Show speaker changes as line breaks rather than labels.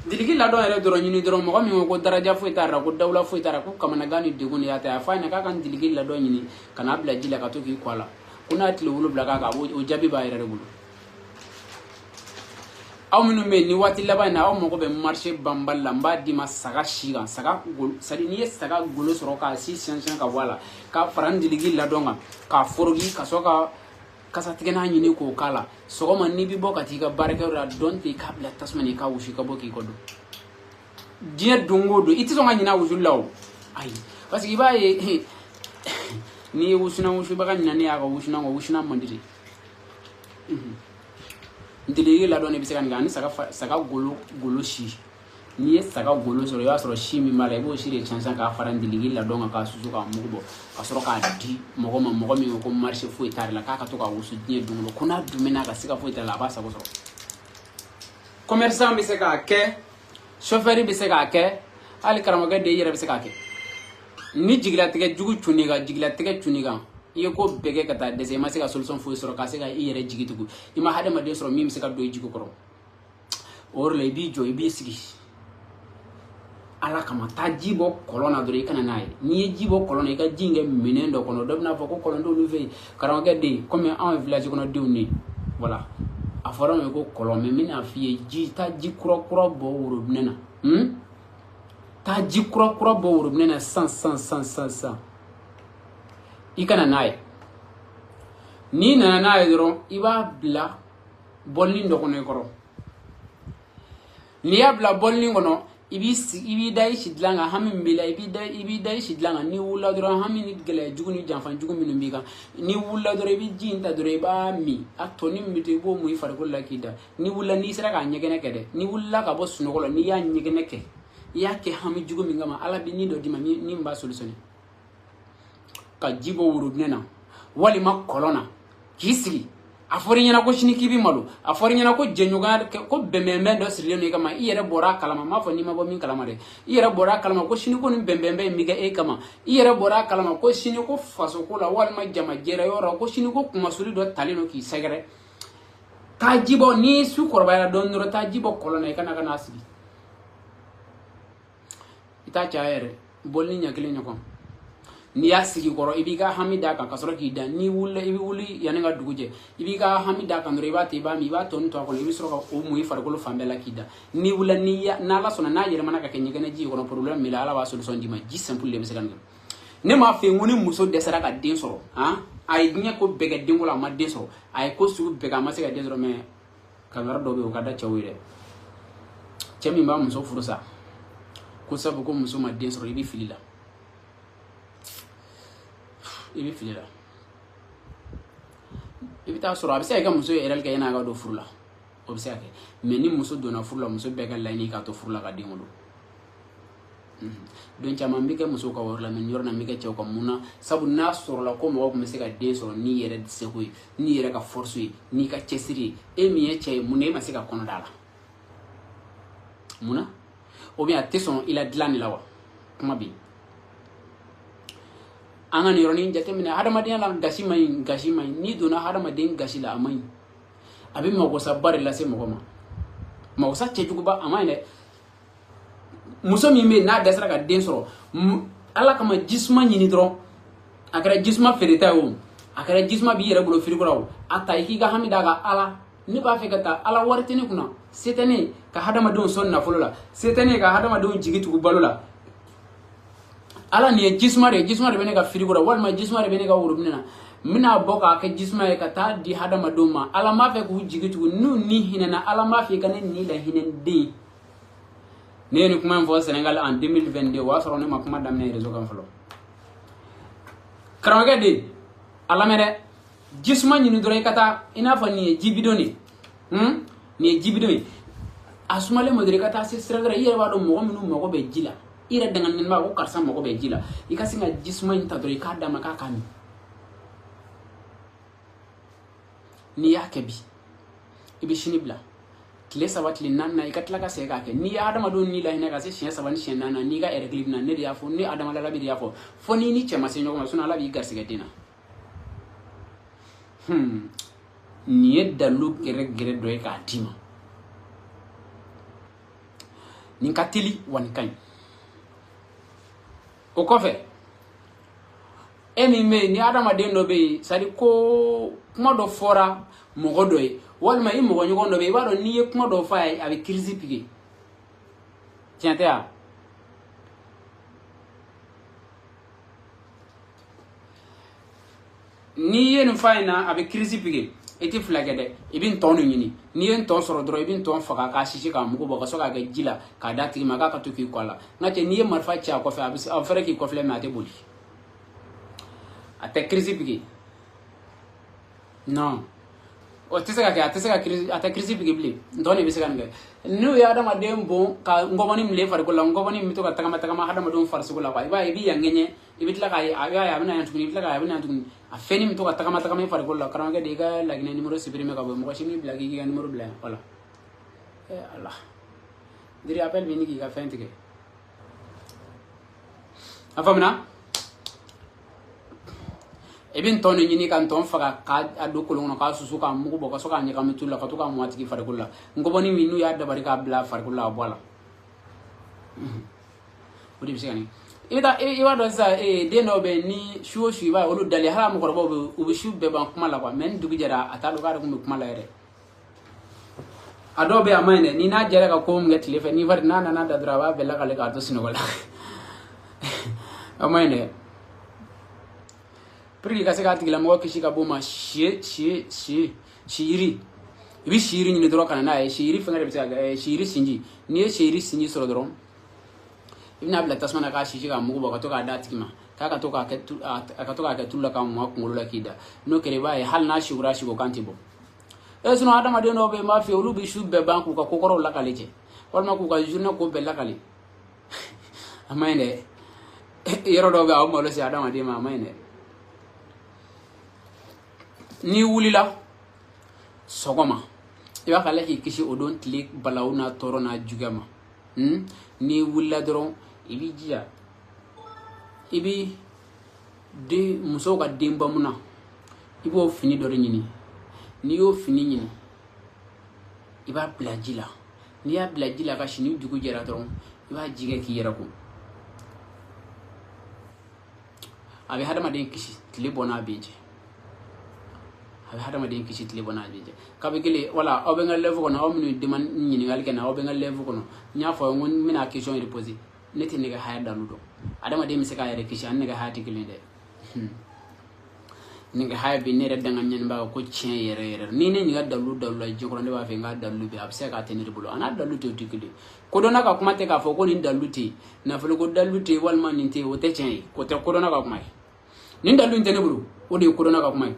Diliki ladɔn yɛrɛ dɔrɔn ɲini dɔrɔn, mɔgɔ min ko ko daraja foyi t'a la, ko dawula foyi t'a la, ko kamanagan ni degun de y'a ta, a f'a ɲɛna k'a ka diliki ladɔn ɲini ka n'a bila ji la ka to k'i kɔ a la, ko n'a ye tile 7 k'a kan, o jaabi b'a yɛrɛ de bolo. Aw minnu bɛ yen ni waati laban in na aw mago bɛ marché banbali la, n b'a d'i ma saga si kan, saga golo, c'est à dire n'i ye saga golo sɔrɔ k'a si siɲɛ ka bɔ a la, k'a fara n diliki ladɔn kan, k'a foroki ka sɔrɔ ka kasatigɛnan ɲini k'o k'a la, sɔgɔma n'i bɛ bɔ ka t'i ka baarakɛyɔrɔ la, dɔn tɛ k'a bila tasuma na i k'a wusu, i ka bɔ k'i kɔ don. Diɲɛ don o don i tɛ sɔn ka ɲinɛ a wusuli la o, ayi, parce que i b'a ye n'i ye wusulan wusubaga ɲinɛ ne y'a ka wusulan kɔ, wusulan man di de. Diliki ladɔn de bɛ se ka nin kɛ, ani saga golo si. N'i ye saga golo sɔrɔ, i b'a sɔrɔ si min b'a la, i b'o si de sisan k'a fara diliki ladɔn kan, k'a susu k'a mugu bɔ, ka sɔrɔ k'a di mɔgɔ ma, mɔgɔ min ko ko marché foyi t'a la, k'a ka to k'a wusu diɲɛ don o don, ko n'a dumɛna ka siga foyi t'a la, a b'a sago sɔrɔ. Commerçant bɛ se k'a kɛ, chauffeur bɛ se k'a kɛ, hali karamɔgɔkɛ den yɛrɛ bɛ se k'a kɛ. Ni jigilatigɛ jugu cunn'i kan, jigilatigɛ cunn'i kan, i ye ko bɛɛ kɛ ka taa dɛsɛ, i ma se ka solution foyi sɔrɔ ka se ka i yɛrɛ jigi tugu, i ma hadamaden sɔrɔ min bɛ se ka don i jigi kɔrɔ, o yɔrɔ la i b'i jɔ, i b'i sigi Ala kama, taa ji bɔ kɔlɔn na dɔrɔn, i kana n'a ye. N'i ye ji bɔ kɔlɔn na, i ka ji in kɛ minɛn dɔ kɔnɔ, dɔ bɛna fɔ ko kɔlɔn t'olu fɛ yen. Karamɔgɔkɛ den, komi anw ye village kɔnɔ denw de ye, voilà, a fɔra anw ye ko kɔlɔn, mais n bɛna f'i ye, ji, taa ji kura kura bɔ worobinɛ na, taa ji kura kura bɔ worobinɛ na san san san san san, i kana n'a ye. N'i nana n'a ye dɔrɔn, i b'a bila bɔlini dɔ kɔnɔ i kɔrɔ. N'i y'a bila bɔlini kɔnɔ, i b'i da i si dilan kan, hami min b'i la, i b'i da i si dilan kan. N'i wulila dɔrɔn, hami ni gɛlɛya jugu ni janfa jugu minnu b'i kan, n'i wulila dɔrɔn, i bɛ ji in ta dɔrɔn, i b'a min, a tɔni min bɛ to, i b'o mun i farikolo la k'i da. N'i wulila, n'i sera k'a ɲɛgɛnɛ kɛ dɛ, n'i wulila ka bɔ sunɔgɔ la, n'i y'a ɲɛgɛnɛ kɛ, i y'a kɛ hami jugu min kama, Ala bɛ ni dɔ d'i ma min b'a solutionner. Ka ji bɔ worobinɛ na walima kɔlɔn na k'i sigi, a fɔra i ɲɛna ko sini k'i bɛ malo, a fɔra i ɲɛna ko jɛɲɔgɔnya, ko bɛnbɛnbɛn dɔ sirilen don i kama, i yɛrɛ bɔra a kalama, n m'a fɔ n'i ma bɔ min kalama dɛ, i yɛrɛ bɔra a kalama ko sini ko nin bɛnbɛnbɛn in bɛ kɛ e kama, i yɛrɛ bɔra a kalama ko sini ko fasoko la walima jamajɛra yɔrɔ la, ko sini ko kumasuli dɔ talen don k'i sɛgɛrɛ. Taa ji bɔ, ni su kɔrɔbayara dɔɔnin dɔrɔn, taa ji bɔ kɔlɔn na, i kana ka n'a sigi, i t'a caya yɛrɛ, bɔlini ɲɛ kelen ɲɔgɔn. N'i y'a sigi kɔrɔ, i b'i ka hami d'a kan ka sɔrɔ k'i da. N'i wulila, i bɛ wuli yanni ka dugu jɛ, i b'i ka hami d'a kan dɔrɔn, i b'a ta, i b'a min, i b'a tɔni to a kɔnɔ, i bɛ sɔrɔ ka o mun i farikolo fan bɛɛ la k'i da. N'i wulila, n'Ala sɔnna, n'a yɛlɛmana ka kɛ ɲɛgɛnɛ ji ye kɔnɔ, problème b'i la, Ala b'a solution d'i ma. Ji simple de bɛ se ka nin kɛ. Ne m'a fɛ yen ko ni muso dɛsɛra ka den sɔrɔ, han, a ye diɲɛ ko bɛɛ kɛ denko la, a ma den sɔrɔ, a ye ko sugu bɛɛ kɛ, a ma se ka den sɔrɔ, mais kangari dɔ bɛ yen, o ka da cɛw ye dɛ. Cɛ min b'a muso furu sa ko sabu ko muso ma den sɔrɔ, i bɛ fili la, i bɛ fili la. I bɛ taa sɔrɔ a bɛ se ka kɛ muso ye erreur kɛ yan'a ka don furu la, o bɛ se ka kɛ, mais ni muso donna furu la, muso bɛɛ ka laɲini k'a to furu la ka den wolo. Don caman bɛ kɛ muso ka yɔrɔ la, mais nin yɔrɔ in na n bɛ kɛ cɛw ka. Mun na? Sabu n'a sɔrɔla ko mɔgɔ tun bɛ se ka den sɔrɔ n'i yɛrɛ seko ye, n'i yɛrɛ ka force ye, n'i ka cɛsiri ye, e min ye cɛ ye, mun na e ma se ka kɔnɔ da la? Mun na? Ou bien a tɛ sɔn i la dilan de la wa? Kuma bɛ yen. An ka nin yɔrɔnin jateminɛ hadamadenya la, gasi man ɲi, gasi man ɲi. N'i donna hadamaden gasi la, a man ɲi, a bɛ magosaba de lase mɔgɔ ma, magosa cɛjuguba, a man ɲi dɛ. Muso min bɛ yen n'a dɛsɛra ka den sɔrɔ, Ala kama jisuma ɲini dɔrɔn, a kɛra jisuma feereta ye o, a kɛra jisuma b'i yɛrɛ bolo firiko la o, a ta i k'i ka hami d'a kan. Ala, ne b'a fɛ ka taa, Ala wari tɛ ne kunna, se tɛ ne ye ka hadamadenw sɔn nafolo la, se tɛ ne ye ka hadamadenw jigi tugu balo la. Ala, nin ye jisuma de ye, jisuma de bɛ ne ka firiko la, walima jisuma de bɛ ne ka worobinɛ na, n bɛna bɔ k'a kɛ jisuma ye ka taa di hadamadenw ma. Ala m'a fɛ k'u jigi tugu, n'u ni hinɛna, Ala m'a fɛ i ka ne ni la hinɛ n den. Ne ye nin kuma in fɔ Sénégal en 2022, o y'a sɔrɔ ne ma kuma daminɛ réseau kan fɔlɔ. Karamɔgɔkɛ den, a lamɛn dɛ, jisuma ɲini dɔrɔn i ka taa, i n'a fɔ nin ye ji bidon de ye, nin ye ji bidon ye, a sumalen ma dɔrɔn, i ka taa se sira wɛrɛ, i yɛrɛ b'a dɔn mɔgɔ minnu mago bɛ ji la, i yɛrɛ danganen b'a ko karisa mago bɛ ji la, i ka sin ka jisuma in ta dɔrɔn i k'a d'a ma k'a k'a min. N'i y'a kɛ bi, i bɛ sini bila tile 3 tile 4 na, i ka tila ka segin k'a kɛ. N'i ye hadamadenw ni lahinɛ ka se siɲɛ 3 ni siɲɛ 4 na, n'i ka règle bɛ na, ne de y'a fɔ, ne Adama Lalabi de y'a fɔ, fo n'i ni cɛ ma se ɲɔgɔn ma, sinon Ala b'i garisɛgɛ den na. Nin ye dalilu gɛrɛ gɛrɛ dɔ ye k'a d'i ma. Nin ka teli wa nin ka ɲi. O kɔfɛ, e min bɛ yen ni adamaden dɔ bɛ yen, c'est à dire ko kuma dɔ fɔra mɔgɔ dɔ ye, walima i mɔgɔ ɲɔgɔn dɔ bɛ yen, i b'a dɔn n'i ye kuma dɔ f'a ye, a bɛ crise piquer. Tiɲɛ tɛ wa? N'i ye nin f'a ɲɛna, a bɛ crise piquer. I tɛ fila kɛ dɛ, i bɛ ntɔn de ɲini. N'i ye ntɔn sɔrɔ dɔrɔn, i bɛ ntɔn faga k'a sisi k'a mugu bɔ ka sɔrɔ k'a kɛ ji la k'a d'a tigi ma k'a ka to k'i kɔ a la. N ka cɛ, n'i ye marifa ci a kɔfɛ, a bɛ a fɛrɛ k'i kɔfilɛ, mais a tɛ boli, a tɛ crise piquer. Non, o tɛ se ka kɛ, a tɛ se ka crise, a tɛ crise piquer bilen. Ntɔn de bɛ se ka nin kɛ. N'u ye adamaden bon ka ngɔbɔni minɛ i farikolo la, ngɔbɔni min bɛ to ka tagama tagama hadamadenw farisogo la quoi, i b'a ye i bɛ yan ŋɛɲɛ, i bɛ tila k'a ye a b'a ye a bɛ na yan tuguni, i bɛ tila k'a ye a bɛ na yan tuguni, a fɛnnin bɛ to ka tagama tagama i farikolo la. Karamɔgɔkɛ de, i ka laginɛ numéro supprimer ka bɔ yen, mɔgɔ si m'i bila k'i ka numéro bila yan. Voilà, eh ala, diri appel bɛ ni k'i ka fɛn tigɛ. A faamuna? I bɛ ntɔn de ɲini ka ntɔn faga k'a don kolon kɔnɔ k'a susu k'a mugu bɔ ka sɔrɔ k'a ɲagami tulu la ka to k'a mun a tigi farikolo la. Ngɔbɔni min n'u y'a dabari k'a bila farikolo la, a bɔ a la. O de bɛ se ka nin. I bɛ taa, i b'a dɔn sisan, den dɔw bɛ yen ni su o su i b'a ye olu dalen, hali a mɔgɔkɔrɔbaw bɛ, u bɛ su bɛɛ ban kuma la quoi, mais ni dugu jɛra, a t'a dɔn k'ale tun bɛ kuma la yɛrɛ. A dɔw bɛ yen, a man ɲi dɛ. Ni n'a jɛra ka ko min kɛ tile fɛ, ni fari n'a nana da dɔrɔn, a b'a bɛɛ lakale k'a to sunɔgɔ la. A man ɲi dɛ. Pour que ka se k'a tigilamɔgɔ kisi ka bɔ o ma, si si si siyiri, i bɛ siyiri ɲini dɔrɔn ka na n'a ye. Siyiri fɛngɛ de bɛ se ka kɛ siyiri sinji. N'i ye siyiri sinji sɔrɔ dɔrɔn, i bɛna bila tasuma na k'a sisi k'a mugu bɔ ka to k'a d'a tigi ma k'a ka to k'a kɛ, a ka to k'a kɛ tulu la k'a mun a kunkolo la k'i da. N'o kɛra, i b'a ye hali n'a sigura siko kan tɛ bɔ. E sinon adamaden dɔw bɛ yen, n b'a f'i ye, olu bɛ su bɛɛ ban k'u ka kokɔrɔw lakale cɛ, walima k'u ka journée ko bɛɛ lakale. A man ɲi dɛ. Yɔrɔ dɔw bɛ yen, a bɛ malo se adamaden ma, a man ɲi dɛ. N'i wulila sɔgɔma, i b'a fɔ ala k'i kisi o don tile balawu n'a tɔɔrɔ n'a juguya ma. N'i wulila dɔrɔn, i b'i jija, i bɛ den musow ka denbamuna, i b'o fini dɔ de ɲini. N'i y'o fini ɲini, i b'a bila ji la. N'i y'a bila ji la ka sini dugu jɛra dɔrɔn, i b'a ji kɛ k'i yɛrɛ ko. A bɛ hadamaden kisi tile bɔ n'a bin cɛ. A bɛ hadamaden kisi tile bɔ n'a bin cɛ. Kabi kelen wala aw bɛ n ka live kɔnɔ, aw minnu ye demande ɲininkali kɛ n na, aw bɛ n ka live kɔnɔ. N y'a fɔ aw ye n ko n bɛna question reposer. Ne tɛ nɛgɛ haya dalu dɔn. Adamaden bɛ se k'a yɛrɛ kisi, ani nɛgɛ haya tɛ kelen dɛ. Nɛgɛ haya bɛ ne yɛrɛ danga ɲɛnibaga ko tiɲɛ yɛrɛ yɛrɛ. Ni ne ɲininka dalu dalu la diɲɛ kɔnɔ, ne b'a fɛ n ka dalu bɛ, a bɛ se k'a tɛ ne de bolo. A n'a dalu tɛ, o tɛ kelen. Kodɔnna ka kuma tɛ k'a fɔ ko nin dalu tɛ yen, nafolo ko dalu tɛ yen, walima nin tɛ yen, o tɛ tiɲɛ ye. O tɛ kodɔnna ka kuma ye. Nin dalu in tɛ ne bolo, o de ye kodɔnna ka kuma ye.